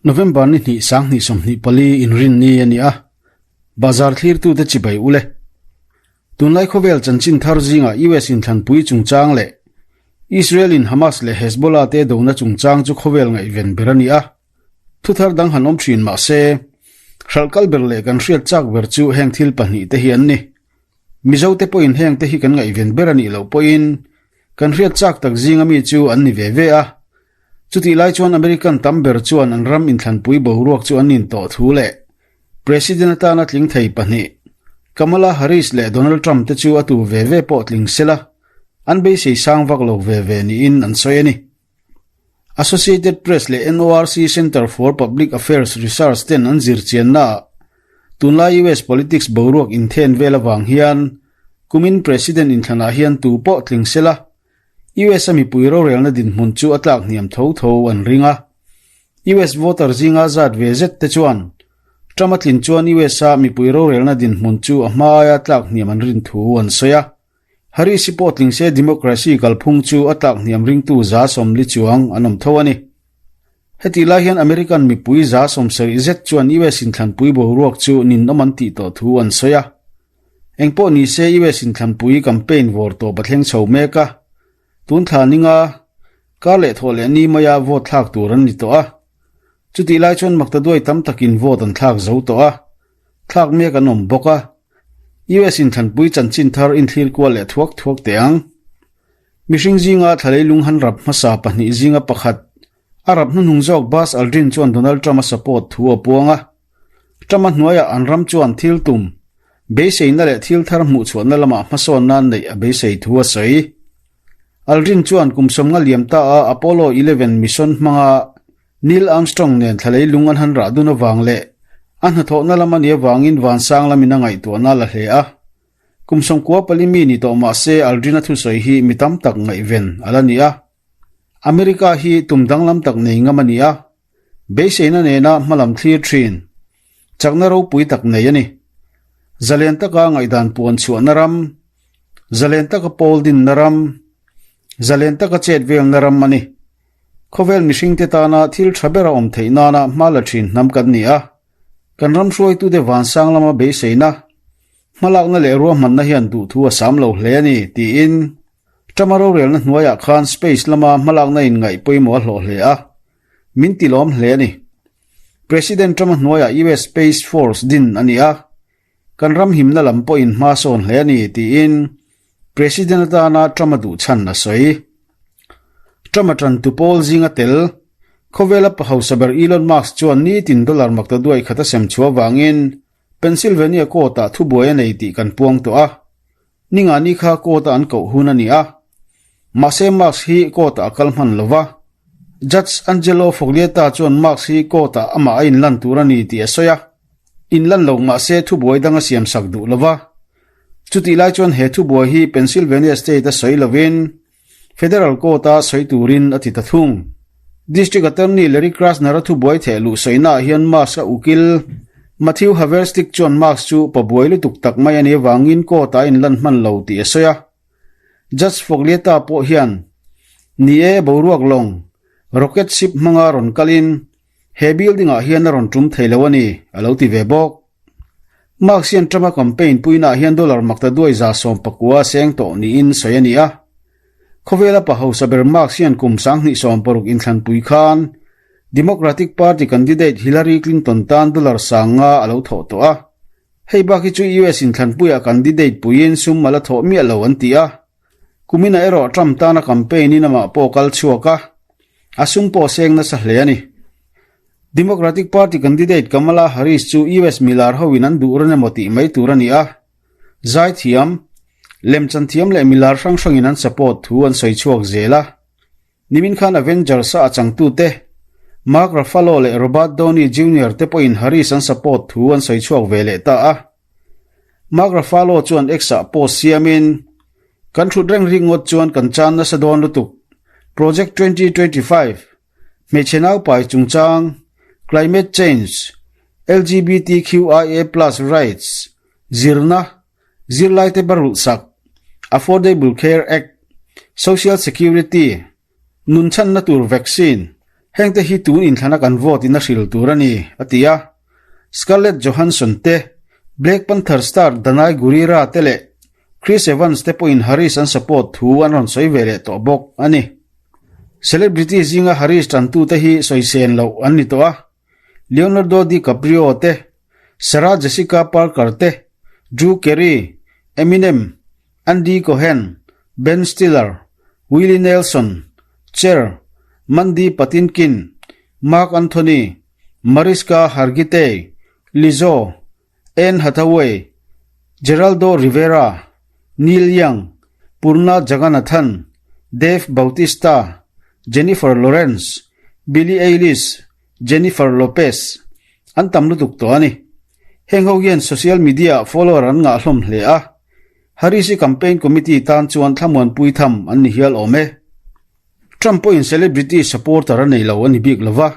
November ni hnih 2024 inrinni a ni a, bazar thlirtute chibai ule. Tunlai khawvel chanchin thar zingah US inthlanpui chungchang leh Israel in Hamas leh Hezbollah te dona chungchang chu khawvel ngaihven ber a ni a. Thu thar dang han awm thin mah se, hralh kal ber leh kan hriat chak ber chu heng thil pahnih te hi an ni. Mizo te pawhin heng te hi kan ngaihven ber a nih loh pawhin kan hriat chak tak zinga mi chu an ni ve ve a. Chutih lai chuan American tam ber chuan an ram inthlanpui boruak chu an intawh thu leh President atana tling thei pahnih, Kamala Harris leh Donald Trump te chu a tu ve ve pawh tling sela an beisei sang vak lo ve ve niin an sawi a ni. Associated Press leh NORC Center for Public Affairs Research ten an zir chiannaah tunlai US politics boruak inthen vel avang hian kumin President inthlanah hian tu pawh tling sela US a mipui rorelna dinhmun chu a tlak hniam tho tho an ring a. US voter zinga zat ve zet te chuan Trump a tlin chuan US a mipui rorelna dinhmun chu a hma aia tlak hniam an rin thu an sawi a. Harris-i pawh tling se democracy kalphung chu a tlak hniam ringtu 40 chuang an awm tho a ni. Hetih lai hian American mipui 70 zet chuan US inthlanpui boruak chu ninawm an tih tawh thu an sawi a. Engpawh ni se US inthlanpui campaign vawr tawp a thleng chho mek a, tun thla ninga kar leh thawh leh ni maia vote thlak tur an ni tawh a. Chutih lai chuan maktaduai tam takin vote an thlak zo tawh a, thlak mek an awm bawk a. US inthlanpui chanchin thar inthlir kual leh thuak thuak teh ang. Mihring zinga thlalei lung han rap hmasa pahnih zinga pakhat, a rap hnuhnung zawk Buzz Aldrin chuan Donald Trump a support thu a puang a. Trump-a hnuaiah an ram chuan thil tum, beiseina leh thil thar hmuhchhuahna lamah hmasawn nan neih a beisei thu a sawi. Aldrin chuan kum 50 liam ta a Apollo 11 mission hmanga Neil Armstrong nen thlalei lung an han rah dun avang leh a hnathawhna lam a nih avangin vansang lamin a ngaihtuahna a la hle a. Kum 94 mi ni tawh mah se Aldrin-a thusawi hi mi tam tak ngaihven a la ni a. America hi tum danglam tak nei ngam a ni a. Beiseina nena hmalam thlir thin, chakna ropui tak nei a ni. Zalen taka ngaihdan puan chhuahna ram, zalen taka pawl dinna ram, zalen taka chet velna ram a ni. Khawvel mihringte tana thil tha ber a awm theih nana hma la thin hnam kan ni a. Kan ram hruaitute vansang lama beiseina, hmalakna leh ruahmanna hian duhthu a sam lo hle a ni, tiin Trump-a rorelna hnuaiah khan space lama hmalakna in ngaih pawimawh a hlawh hle a, min ti lawm hle a ni. President Trump-a hnuaiah US Space Force din a ni a, kan ram himna lam pawhin hma sawn hle a ni, tiin President atana Trump-a duh chhan a sawi. Trump-a tantu pawl zinga tel, khawvela pa hausa ber Elon Musk chuan nitin dollar makta duai khat a sem chhuah avangin Pennsylvania court-ah thubuai a nei tih kan puang tawh a. Ningani kha court-a an koh hun a ni a, mahse Musk hi court-ah a kal hman lo va. Judge Angelo Foglietta chuan Musk hi court-ah amah a inlan tur a ni tih a sawi a, inlan lo mahse thubuai dang a siamsak duh lo va. Chutih lai chuan he thubuai hi Pennsylvania State-a sawi lovin Federal Court-a sawi turin a ti ta thung. District Attorney Larry Krasner-a thubuai theh luh sawinaah hian Musk-a ukil Matthew Haverstick chuan Musk chu pabuai lutuk tak mai a nih avangin court-ah a inlan hman lo tih a sawi a. Judge Foglietta pawh hian, Ni e, boruak lawng, rocket ship hmanga rawn kalin he building-ah hian a rawn tum thei lo a ni, a lo ti ve bawk. Musk hian Trump-a campaign puinaah hian dollar makta duai 19 a seng tawh niin sawi a ni a. Khawvela pa hausa ber Musk hian kum 2016 inthlanpui khan Democratic Party candidate Hillary Clinton tan dollar 5000 a lo thawh tawh a. Hei bak hi chu US inthlanpuiah candidate puiin sum a la thawh miah lo an ti a. Kuminah erawh Trump tana campaign-in amah pawh kal chhuak a, a sum pawh seng nasa hle a ni. Democratic Party candidate Kamala Harris chu US milar hoin an duh ran emaw tih mai tur a ni a, zaithiam, lemchan thiam leh milar hrang hrangin an support thu an sawi chhuak zel a. Nimin khan Avengers-a a changtute Mark Ruffalo leh Robert Downey Junior te pawhin Harris an support thu an sawi chhuak ve leh ta a. Mark Ruffalo chuan X-ah post siamin, Kan thut reng rik ngawt chuan kan chan nasa dawn lutuk. Project 2025, Hmeichhe naupai chungchang, Climate Change, LGBTQIA plus Rights, Zirna, Zirlaite Barulhsak, Affordable Care Act, Social Security, Nunchanna tur Vaccine, Hengte hi tun inthlana kan vote in a hril tur a ni, a ti a. Scarlett Johansson te, Black Panther star Danai Gurira te leh Chris Evans te pawhin Harris an support thu an rawn sawi ve leh tawh bawk a ni. Celebrity zinga Harris tantute hi sawisen loh an ni tawh a, Leonardo DiCaprio te, Sarah Jessica Parker te, Drew Carey, Eminem, Andy Cohen, Ben Stiller, Willie Nelson, Cher, Mandy Patinkin, Marc Anthony, Mariska Hargitay, Lizzo, Anne Hathaway, Geraldo Rivera, Neil Young, Purna Jagannathan, Dave Bautista, Jennifer Lawrence, Billie Eilish, Jennifer Lopez an tam lutuk tawh a ni. Heng ho hian social media ah follower an ngah hlawm hle a, Harris-i campaign committee tan chuan thlamuanpui tham an ni hial awm e. Trump pawhin celebrity supporter a nei lo a ni bik lo va,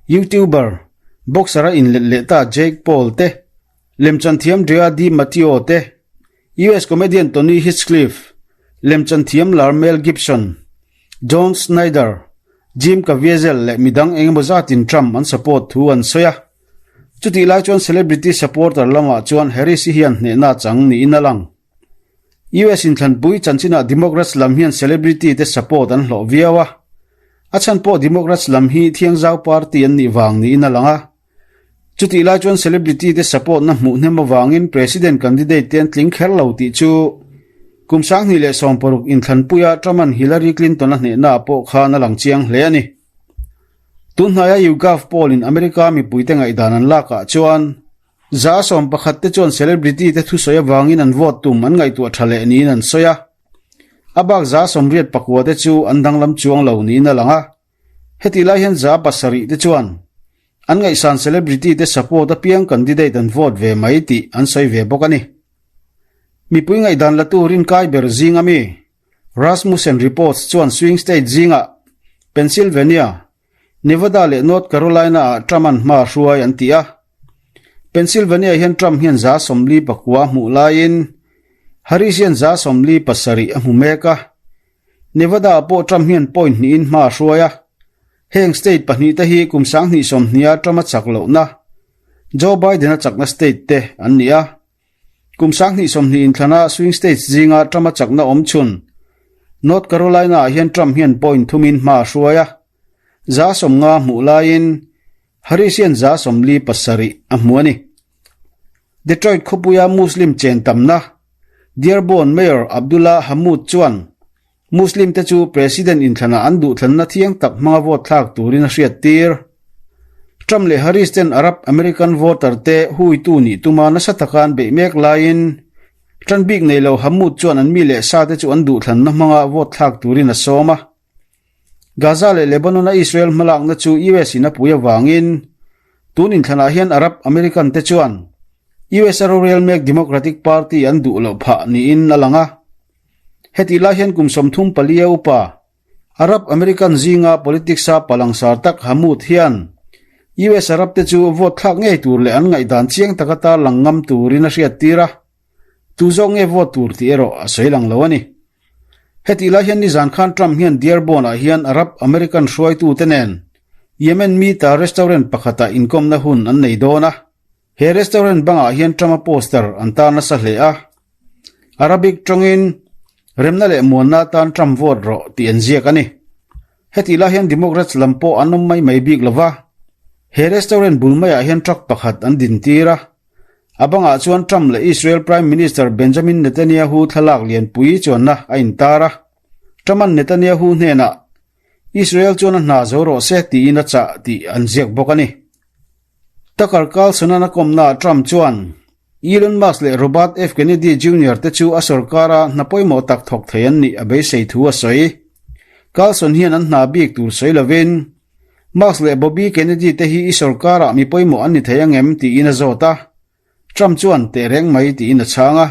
YouTuber, boxer a inlet leh ta Jake Paul te, lemchanthiam Drea Di Matteo te, US comedian Tony Hinchcliffe, lemchanthiam lar Mel Gibson, John Schneider, Jim Caviezel leh midang engemaw zatin Trump an support thu an sawi a. Chutih lai chuan celebrity supporter lamah chuan Harris-i hian hnehna chang niin a lang. US inthlanpui chanchinah Democrats lam hian celebrity te support an hlawh viau a. A chhan pawh Democrats lam hi thiangzau party an nih vang niin a lang a. Chutih lai chuan celebrity te support na hmuh hnem avangin President candidate te an tling kher lo tih chu kum 2016 inthlanpuia Trump-a'n Hillary Clinton a hnehna ah pawh khan a lang chiang hle a ni. Tunhnaia YouGov poll-in America mipuite ngaihdan an lakah chuan 11% te chuan celebrity te thusawi avangin an vote tum an ngaihtuah tha leh niin an sawi a. A bak 89% te chu an danglam chuang lo niin a lang a. Hetih lai hian 7% te chuan an ngaihsan celebrity te support apiang candidate an vote ve mai tih an sawi ve bawk a ni. Mipui ngaihdan la tu rinkai ber zing ami Rasmussen Reports chuan swing state zingah Pennsylvania, Nevada leh North Carolina ah Trump an hma hruai an ti a. Pennsylvania hian Trump hian 49 a hmuh laiin Harris hian 47 a hmu mek a. Nevada ah pawh Trump hian point hnihin hma a hruai a. Heng state pahnihte hi kum 2020 a Trump a chak lohna, Joe Biden a chakna state te an ni a. Kum 2020 inthlana swing states zinga Trump a chakna awm chhun, North Carolina ah hian Trump hian point thumin hma a hruai a. 50% hmuh laiin Harris hian 47% a hmu a ni. Detroit khawpuia Muslim chen tamna, Dearborn Mayor Abdullah Hammoud chuan Muslim te chu President inthlanah an duhthlanna thiang tak hmanga vote thlak turin a hriattir. Trump leh Harris ten Arab American voter te huitu nih tuma nasa taka an beih mek laiin tan bik nei lo Hammoud chuan an mi leh sa te chu an duhthlanna hmanga vote thlak turin a sawm a. Gaza leh Lebanon-a Israel hmalakna chu US in a pui avangin tun inthlanah hian Arab American te chuan US a rorel mek Democratic Party an duh loh phah niin a lang a. Hetih lai hian kum 34 a upa Arab American zinga politics-a palangsar tak Hammoud hian US Arab te chu vote thlak ngei tur leh an ngaihdan chiang taka tarlang ngam turin a hriattir a. Tu zawk nge vote tur tih erawh a sawi lang lo a ni. Hetih lai hian nizan khan Trump hian Dearborn-ah hian Arab American hruaitute nen Yemen mita restaurant pakhatah inkawmna hun an nei dawn a. He restaurant bangah hian Trump-a poster an tar nasa hle a. Arabic tawngin, Remna leh muanna atan Trump vote rawh tih an ziak a ni. Hetih lai hian Democrats lam pawh an awm mai mai bik lo va. He restaurant bul maiah hian truck pakhat an dintir a. A bangah chuan Trump leh Israel Prime Minister Benjamin Netanyahu thlalak lianpui chuanna a intar a. Trump-a'n Netanyahu hnenah, Israel chuan a hna zo rawh se tiin a chah tih an ziak bawk a ni. Tucker Carlson-a'n a kawmnaah Trump chuan Elon Musk leh Robert F. Kennedy Junior te chu a sorkara hna pawimawh tak thawk thei an nih a beisei thu a sawi. Carlson hian an hna bik tur sawi lovin, Musk leh Bobby Kennedy te hi i sorkarah mi pawimawh an ni thei ang em tiin a zawt a. Trump chuan teh reng mai tiin a chhang a.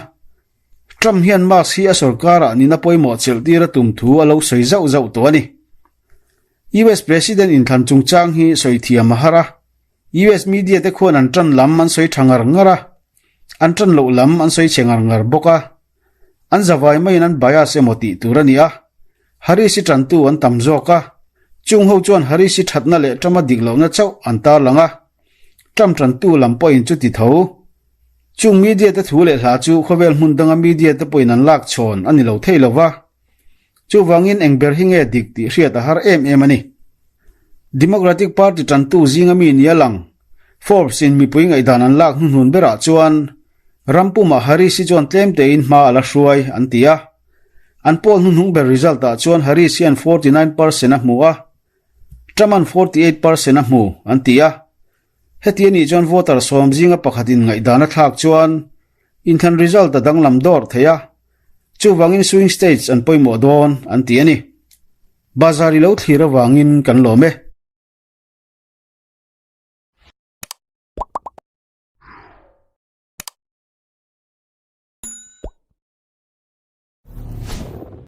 Trump hian Musk hi a sorkarah nihna pawimawh chelhtir a tum thu a lo sawi zauh zauh tawh a ni. US President inthlan chungchang hi sawi thiam a har a. US media te khuan an tan lam an sawi tha ngar ngar a, an tan loh lam an sawi chhe ngar ngar bawk a. An zavai maiin an bias emaw tih tur a ni a, Harris-i tantu an tam zawk a. Chung ho chuan Harris-i thatna leh Trump-a dik lohna chauh an tarlang a, Trump tantu lam pawhin chuti tho. Chung media te thu leh hla chu khawvel hmun danga media te pawhin an lak chhawn a ni lo thei lo va. Chuvangin eng ber hi nge dik tih hriat a har em em a ni. Democratic Party tantu zinga mi nia lang Forbes in mipui ngaihdan an lak hnuhnun berah chuan ram pumah Harris hi chuan tlem tein hma a la hruai an ti a. An poll hnuhnung ber result ah chuan Harris hian 49 percent a hmu a, Trump-a'n 48 percent a hmu an ti a. Heti anih chuan voter sawm zinga pakhatin ngaihdan a thlak chuan inthlan result a danglam dawr thei a, chuvangin swing states an pawimawh dawn an ti a ni. Bazar i lo thlir avangin kan lawm e.